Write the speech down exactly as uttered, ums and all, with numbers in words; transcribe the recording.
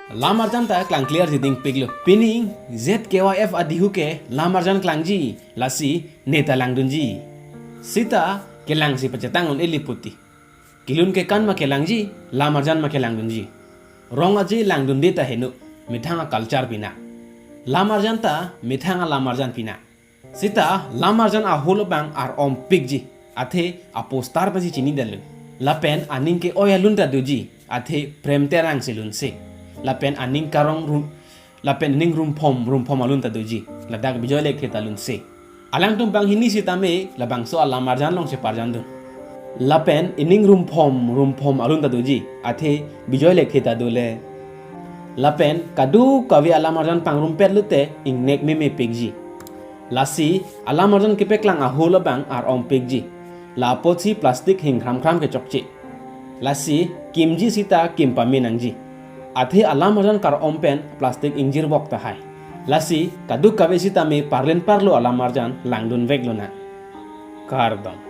Lamarjan ta klang clear si dingpiklo. Pining Z K Y F adihu ke lamarjan klangji, lasi neta langdunji. Sita kelangsi pachetang un-e liputi. Kelun kekan ma kelangji, lamarjan ma kelangdunji. Rong aje langdunde ta heno, methang a-culture pina. Lamarjan ta methang a-lamarjan pina. Sita lamarjan ahul abang ar-ompikji, athe a-poster pensi chinidetlo. Lapen aning ke-oi alun ta doji, athe Prem Terang si lunse. Lapen aning karong rum, lapen aning rumphom rumphom alun ta doji, ladak Bijoy Lekthe ta lunse. Alangtum banghini sitame labangso alamarjan alongsi parjandun. Lapen ining rumphom rumphom alun ta doji, athe Bijoy Lekthe ta dole. Lapen kadokave alamarjan pangrumpet lote ingnek memepikji. Lasi alamarjan kepeklang ahul abang ar-ompikji. La apotsi plastic hing khramkhram kechokche. Lasi kimji sita kim pame nangji. Athe alamarjan kar-om pen plastic ingjirbok tahai. Lasi kadokave sitame parlin parlo alamarjan langdunveklo nang. Kardom.